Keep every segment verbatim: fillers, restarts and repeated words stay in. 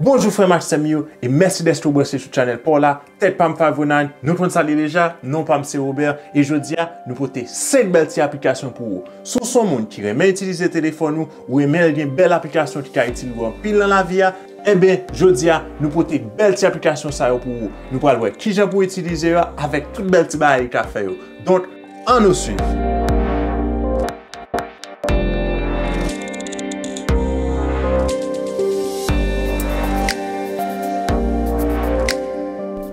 Bonjou frè m ak sè m yo, e mèsi dèske w branche sou channel pa w la, Tèt pa m five oh nine, nou konn sa l ye deja, non pa m se Robert, e jodi a, nou pote senk bèl ti aplikasyon pou ou. Si w se yon moun ki renmen itilize telefòn ou, ou renmen l gen bèl aplikasyon ki ka itil ou anpil nan lavi a, enben, jodi a, nou pote bèl ti aplikasyon sa yo pou ou. Nou pral wè kijan pou w itilize yo avèk tout bèl ti bagay li ka fè yo. Donk, ann nou swiv.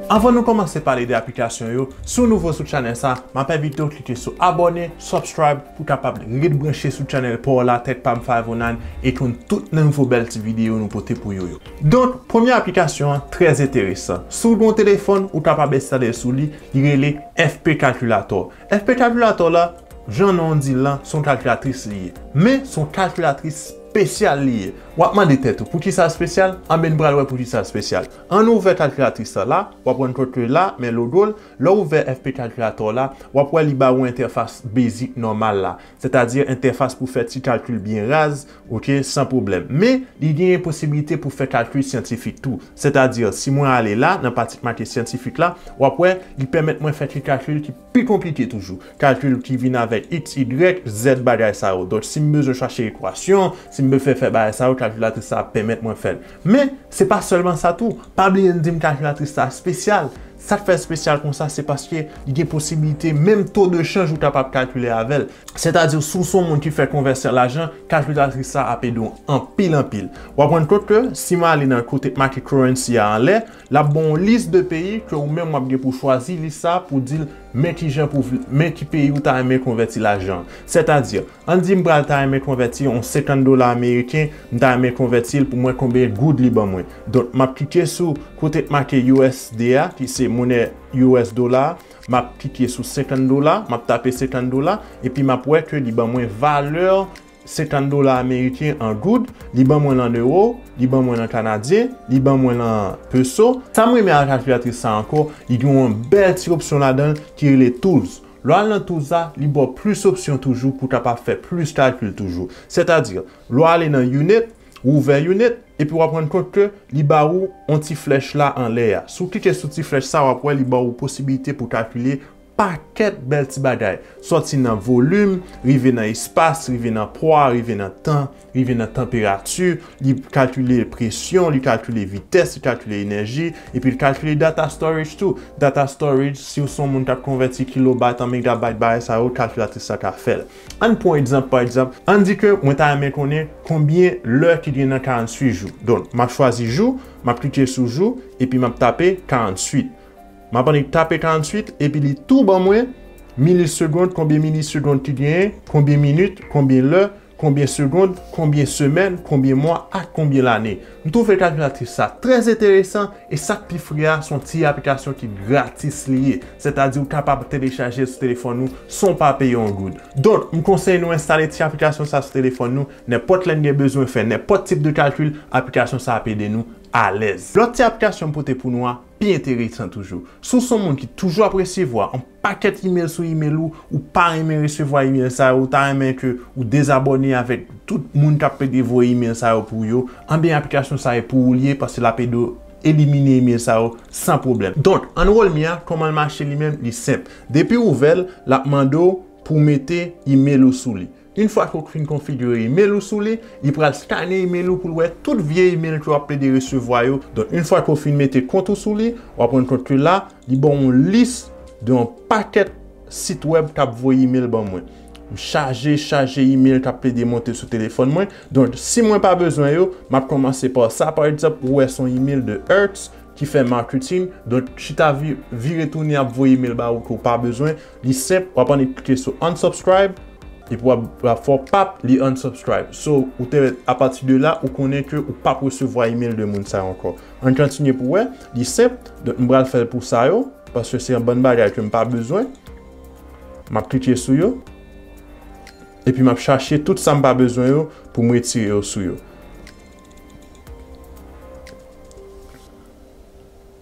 Anvan nou kòmanse pale de aplikasyon yo, si w nouvo sou channel sa, m ap envite w klike sou abòne, subscribe, pou w kapab ret branche sou channel pa w la, Tèt pa m five oh nine, e konn tout nouvo bèl ti videyo nou pote pou yo yo. Donk, premye aplikasyon an trè enteresan. Si w gen yon telefòn, ou kapab enstale l sou li, li rele F P Calculator. F P Calculator la, jan non an di l lan, se yon kalkilatris li ye. Men, se yon kalkilatris espesyal li ye. W ap mande tèt ou, poukisa l espesyal? Anben, n pral wè poukisa l espesyal. Ann ouvè kalkilatris la la, w ap rann kont ke la, men logo l, lè w ouvè F P Calculator la, w ap wè li ba ou entèfas basic nòmal la, sètadi entèfas pou fè ti kalkil byen raz, oke, san pwoblèm. Men, li genyen posiblite pou fè kalkil syantifik tou. Sètadi, si mwen ale la, nan pati k make syantifik la, w ap wè, li pèmèt mwen fè ti kalkil ki pi konplike toujou. Kalkil ki vin avèk x, y, z, bagay sa yo. Donk, si m bezwen chache ekwasyon, si m bezwen fè bagay sa yo, kalkilatris sa ap pèmèt mwen fè l. Men, se pa sèlman sa tou. Pa bliye m di m kalkilatris sa espesyal. Sa k fè l espesyal konsa, se paske li gen posiblite, menm to de chanj ou kapab kalkile avè l. Sètadi, si w se yon moun ki fè konvèsyon lajan, kalkilatris sa ap ede w anpil, anpil. W ap rann kont ke si m ale nan kote k make currency a anlè, l ap ba w yon lis de peyi ke ou menm w ap gen pou chwazi lis sa pou di l men kijan pou vle, men ki peyi ou ta renmen konvèti lajan. Sètadi, ann di m pral ta renmen konvèti yon senkant dola ameriken, m ta renmen konvèti l pou mwen konbyen goud li ban mwen. Donk, m ap klike sou kote k make U S D a, ki se monè U S dola a. M ap klike sou senkant dola, m ap tape senkant dola, epi m ap wè ke li ban mwen valè senkant dola ameriken an goud, li ban mwen l an ewo, li ban mwen l an kanadyen, li ban mwen l an peso. Sa m renmen ak kalkilatris sa ankò, li gen yon bèl ti opsyon ladan l ki rele Tools. Lè w al nan Tools la, li ba w plis opsyon toujou pou w kapab fè plis kalkil toujou. Sètadi, lè w ale nan Unit, ou ouvè Unit, epi w ap rann kont ke li ba ou yon ti flèch la anlè a. Si w klike sou ti flèch sa, w ap wè li ba ou posiblite pou w kalkile pakèt bèl ti bagay. Sòti nan volim, rive nan espas, rive nan pwa, rive nan tan, rive nan tanperati, li kalkile presyon, li kalkile vitès, li kalkile enèji, epi li kalkile data storage tou. Data storage, si w se yon moun k ap konvèti kilobayt an megabayt, bagay sa yo, kalkilatris sa ka fè l. Ann pran yon egzanp, pa egzanp, ann di ke mwen ta renmen konnen konbyen lè ki gen nan karanntuit jou. Donk, m ap chwazi jou, m ap klike sou jou, epi m ap tape karanntuit. M ap annik tape karanntuit, epi li tou ban mwen milisegonn, konbyen milisegonn ki genyen, konbyen minit, konbyen lè, konbyen segonn, konbyen semèn, konbyen mwa, ak konbyen lane. M twouve kalkilatris sa trè enteresan, e sa k pi fre a, se yon ti aplikasyon ki gratis li ye. Sètadi, ou kapab telechaje l sou telefòn ou san w pa peye yon goud. Donk, m konseye nou enstale ti aplikasyon sa sou telefòn nou. Nenpòt lè n gen bezwen fè nenpòt tip de kalkil, aplikasyon sa ap ede nou alèz. Lòt ti aplikasyon m pote pou nou a pi enteresan toujou. Si w se yon moun ki toujou ap resevwa yon pakèt imèl sou imèl ou, ou pa renmen resevwa imèl sa yo, ou ta renmen ke ou dezabòne avèk tout moun k ap pede voye imèl sa yo pou ou yo, anben aplikasyon sa yo pou ou li ye, paske l ap ede w elimine imèl sa yo san pwoblèm. Donk, Enroll Me a, kòman l mache li menm? Li senp. Depi w ouvè l, l ap mande w pou w mete imèl ou sou li. Yon fwa ke w fin konfigire imèl ou sou li, li pral skane imèl ou pou l wè tout vye imèl ke w ap plede resevwa yo. Donk, yon fwa ke w fin mete kont ou sou li, w ap rann kont ke la, li ba w yon lis de yon pakèt sit wèb k ap voye imèl ban mwen. M chaje, chaje imèl k ap plede monte sou telefòn mwen. Donk, si mwen pa bezwen yo, m ap kòmanse pa sa. Pa egzanp, ou wè se yon imèl de Hertz ki fè marketing. Donk, chita vi-, vire tounen ap voye imèl ba ou ke w pa bezwen. Li senp, w ap annik klike sou unsubscribe, epi w ap, w ap fè w pap, li unsubscribe. So, ou te, apati de la, ou konnen ke ou p ap resevwa imèl de moun sa yo ankò. Ann kontinye pou wè, li senp. Donk, m pral fè l pou sa yo, paske se yon bann bagay ke m pa bezwen. M ap klike sou yo, epi m ap chache tout sa m pa bezwen yo pou m retire yo sou yo.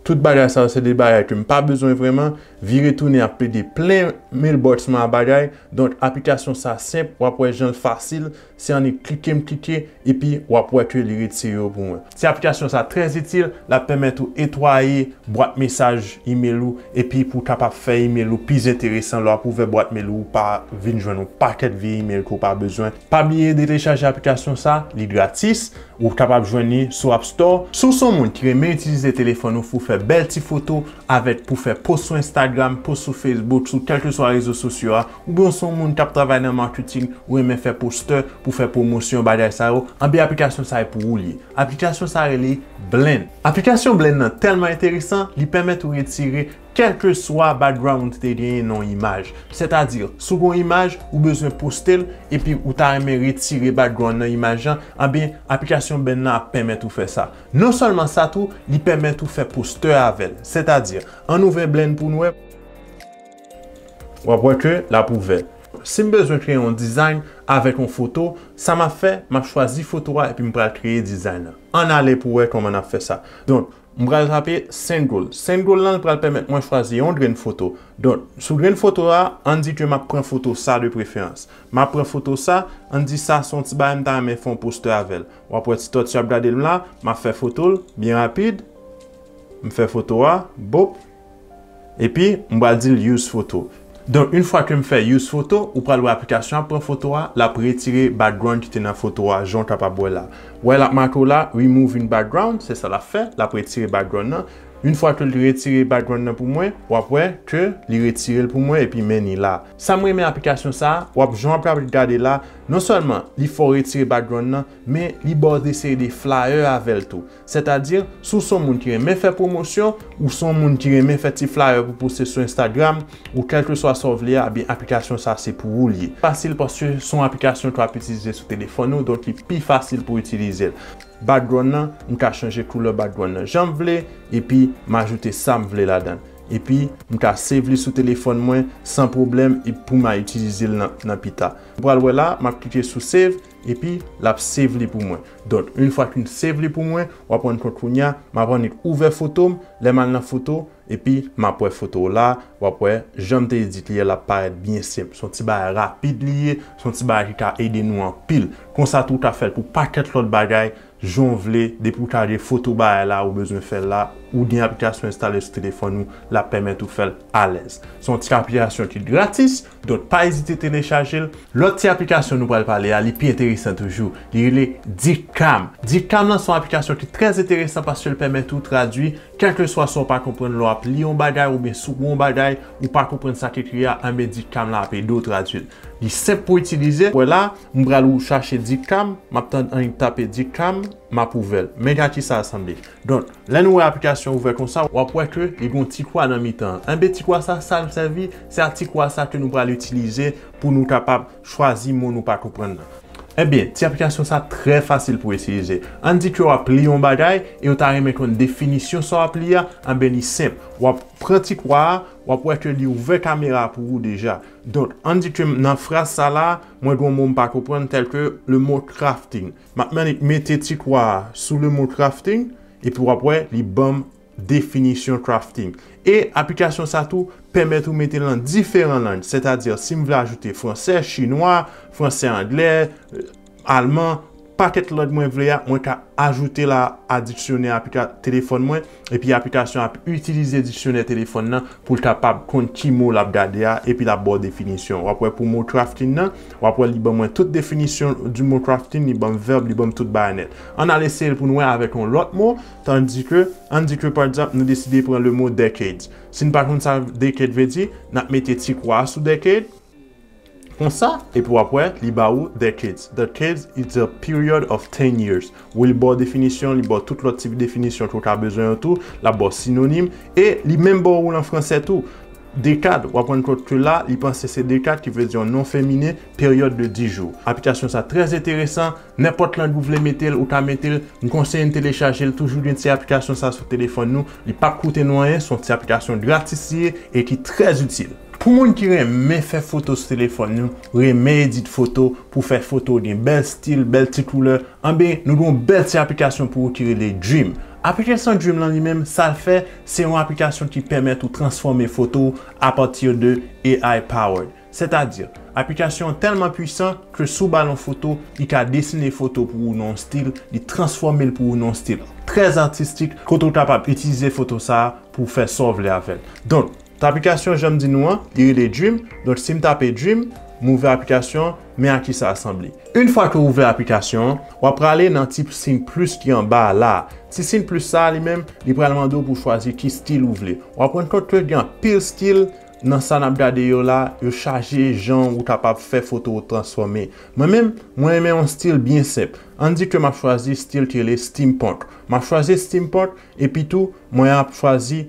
Tout bagay sa yo se de bagay ke m pa bezwen vrèman. Vire tounen ap plede plen mailbox mwen a bagay. Donk, aplikasyon sa senp, w ap wè jan l fasil. Se annik klike m klike, epi w ap wè ke li retire yo pou mwen. Ti aplikasyon sa trè itil, l ap pèmèt ou etwaye bwat mesaj imèl ou, epi pou w kapab fè imèl ou pi enteresan lè w ap ouvè bwat mèl ou, ou pa vin jwenn yon pakèt vye imèl ke w pa bezwen. Pa bliye telechaje aplikasyon sa, li gratis. Ou kapab jwenn li sou App Store. Si w se yon moun ki renmen itilize telefòn ou pou fè bèl ti foto avèk, pou fè post sou Instagram, post sou Facebook, sou kèlkeswa rezo sosyo a, oubyen w se yon moun k ap travay nan marketing, ou renmen fè postè pou fè pwomosyon bagay sa yo, anben aplikasyon sa e pou ou li ye. Aplikasyon sa rele Blend. Aplikasyon Blend nan tèlman enteresan, li pèmèt ou retire kèlkeswa background ou te genyen nan yon imaj. Sètadi, si w gen yon imaj, ou bezwen poste l, epi ou ta renmen retire background nan imaj lan, anben, aplikasyon Blend nan ap pèmèt ou fè sa. Non sèlman sa tou, li pèmèt ou fè postè avè l. Sètadi, ann ouvè Blend pou n wè. W ap wè ke l ap ouvè. Si m bezwen kreye yon design avèk yon foto, sa m ap fè, m ap chwazi foto a epi m pral kreye design lan. Ann ale pou wè kòman n ap fè sa. Donk, m pral tape Send Goal. Send Goal lan, l pral pèmèt mwen chwazi yon grenn foto. Donk, sou grenn foto a, ann di ke m ap pran foto sa de preferans. M ap pran foto sa, ann di sa se yon ti bagay m ta renmen fè yon postè avè l. W ap wè ti tòti ap gade m la, m ap fè foto l byen rapid. M fè foto a, bop. Epi, m pral di l use foto. Donk, yon fwa ke m fè use foto, ou pral wè aplikasyon ap pran foto a, l ap retire background ki te nan foto a, jan w kapab wè la. Wè l ap make w la, remove in background, se sa l ap fè, l ap retire background nan. Yon fwa ke l retire background nan pou mwen, w ap wè ke li retire l pou mwen epi men ni la. Sa m renmen aplikasyon sa a, w ap jan w ap gade la, non sèlman li fè w retire background nan, men li ba w de seri de flyer avè l tou. Sètadi, si w se yon moun ki renmen fè pwomosyon, ou se yon moun ki renmen fè ti flyer pou poste sou Instagram, ou kèlkeswa sa w vle a, ebyen aplikasyon sa se pou ou li ye. Fasil paske se yon aplikasyon ke w ap itilize sou telefòn ou, donk li pi fasil pou w itilize l. Background nan, m ka chanje koulè background nan jan m vle, epi m ajoute sa m vle ladan l. Epi, m ka save li sou telefòn mwen san pwoblèm, e pou m a itilize l nan, nan pita. Ou pral wè la, m ap klike sou save, epi l ap save li pou mwen. Donk, yon fwa ke m save li pou mwen, w ap rann kont kounye a, m ap annik ouvè foto m, lè m al nan foto, epi m ap wè foto w la, w ap wè jan m te di l ye a, l ap parèt byen senp. Se yon ti bagay rapid li ye, se yon ti bagay ki ka ede nou anpil. Konsa tou, w ka fè l pou pakèt lòt bagay, jan w vle, depi w ka gen foto bagay la ou bezwen fè l la, ou gen aplikasyon enstale sou telefòn ou, l ap pèmèt ou fè l alèz. Se yon ti aplikasyon ki gratis, donk pa ezite telechaje l. Lòt ti aplikasyon nou pral pale a, li pi enteresan toujou. Li rele Dicam. Dicam lan se yon aplikasyon ki trè enteresan paske l pèmèt ou tradui kèlkeswa sa w pa konprann lè w ap li yon bagay oubyen si w gen yon bagay ou pa konprann sa k ekri a, anben Dicam la ap ede w tradui l. Li senp pou itilize. Wè la, m pral ou chache Dicam, m ap tann annik tape Dicam, m ap ouvè l. Men gade kisa l sanble. Donk, lè nou wè aplikasyon ouvè konsa, w ap wè ke li gen yon ti kwa nan mitan an. Enben, ti kwa sa, sa l sèvi, se a ti kwa sa ke nou pral itilize pou nou kapab chwazi mo nou pa konprann nan. Enben, ti aplikasyon sa trè fasil pou itilize. Ann di ke w ap li yon bagay e w ta renmen konn definisyon sa w ap li a, enben, li senp. W ap pran ti kwa a, w ap wè ke li ouvè kamera pou ou deja. Donk, ann di ke nan fraz sa la, mwen gen yon mo m pa konprann, tèl ke le mot crafting. M ap annik mete ti kwa a sou le mot crafting, epi w ap wè, li ban m definisyon crafting. E aplikasyon sa tou pèmèt ou mete l nan diferan lang, sètadi, si m vle ajoute fransè, chinwa, fransè anglè, alman, pakèt lang mwen vle a, mwen ka ajoute l a, a diksyonè aplika-, telefòn mwen, epi aplikasyon ap itilize diksyonè telefòn nan pou l kapab konn ki mo l ap gade a, epi l ap ba w definisyon. W ap wè pou mo crafting nan, w ap wè li ban mwen tout definisyon du mot crafting, li ban m vèb, li ban m tout bagay nèt. Ann al eseye l pou n wè avèk yon lòt mo, tandi ke, ann di ke, pa egzanp, nou deside pran le mo decades. Si n pa konn sa decade vle di, n ap mete ti kwa sou decade, konsa, epi w ap wè, li ba ou decades. Decades is a period of ten years. Wi, li ba w definisyon, li ba w tout lòt tip definisyon ke w ka bezwen yo tou, l ap ba w sinonim, e li menm ba w l an fransè tou. Dekad, w ap rann kont ke la, li panse se dekad, ki vle di yon non feminen, peryòd de dis jou. Aplikasyon sa trè enteresan, nenpòt lang ou vle mete l, ou ka mete l, m konseye n telechaje l, toujou gen ti aplikasyon sa sou telefòn nou, li p ap koute nou anyen, se yon ti aplikasyon gratis li ye e ki trè itil. Pou moun ki renmen fè foto sou telefòn nou, renmen edit foto, pou fè foto gen bèl stil, bèl ti koulè, anben, nou gen yon bèl ti aplikasyon pou ou ki rele Dream. Aplikasyon Dream lan li menm, sa l fè, se yon aplikasyon ki pèmèt ou transfòme foto w apati de A I powered. Sètadi, aplikasyon an tèlman pwisan ke si w ba l yon foto, li ka desine foto pou ou nan yon stil, li transfòme l pou ou nan yon stil trè atistik, kote w kapab itilize foto sa a pou w fè sa w vle avè l. Donk, aplikasyon, jan m di nou an, li rele Dream. Donk, si m tape Dream, m ouvè aplikasyon an, men a kisa l sanble. Yon fwa ke w ouvè aplikasyon an, w ap prale nan ti siy plis ki anba a la. Ti siy plis sa a li menm, li pral mande w pou w chwazi ki stil ou vle. W ap rann kont ke gen anpil stil nan sa n ap gade yo la, yo chaje jan ou kapab fè foto w transfòme. Mwen menm, mwen renmen yon stil byen senp. Ann di ke m ap chwazi stil ki rele steampunk. M ap chwazi steampunk, epi tou, mwen ap chwazi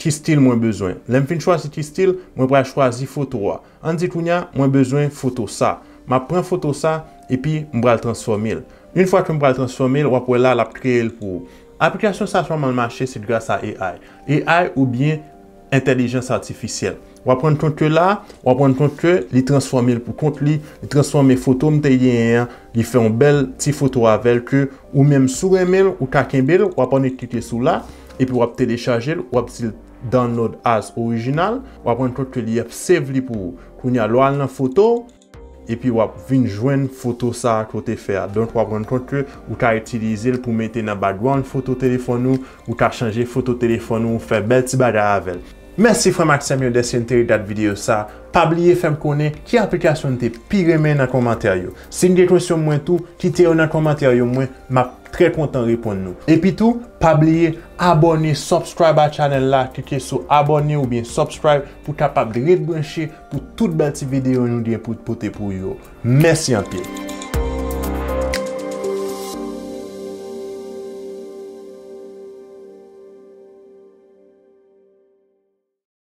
ki stil mwen bezwen. Lè m fin chwazi ki stil, mwen pral chwazi foto a. Ann di kounye a, mwen bezwen foto sa. M ap pran foto sa, epi m pral transfòme l. Yon fwa ke m pral transfòme l, w ap wè la, l ap kreye l pou ou. Aplikasyon sa sèlman mache, se gras a A I. A I oubyen entèlijans atifisyèl. W ap rann kont ke la, w ap rann kont ke li transfòme l pou kont li, li transfòme foto m te genyen an, li fè yon bèl ti foto avè l ke ou menm si w renmen l, ou ka kenbe l, w ap annik klike sou la, epi w ap telechaje l, w ap di l download as original, w ap rann kont ke li ap save li pou ou. Kounye a, lè w al nan foto, epi w ap vin jwenn foto sa a ke w te fè a. Donk, w ap rann kont ke ou ka itilize l pou mete nan background foto telefòn ou, ou ka chanje foto telefòn ou, fè bèl ti bagay avè l. Mèsi frè m ak sè m yo dèske n te ret gad videyo sa. Pa bliye fè m konnen ki aplikasyon n te pi renmen nan kòmantè yo. Si n gen kesyon mwen tou, kite yo nan kòmantè yo mwen, m ap trè kontan reponn nou. Epi tou, pa bliye abòne, subscribe a channel la, klike sou abòne oubyen subscribe pou w kapab ret branche pou tout bèl ti videyo nou gen pou pote pou yo. Mèsi anpil.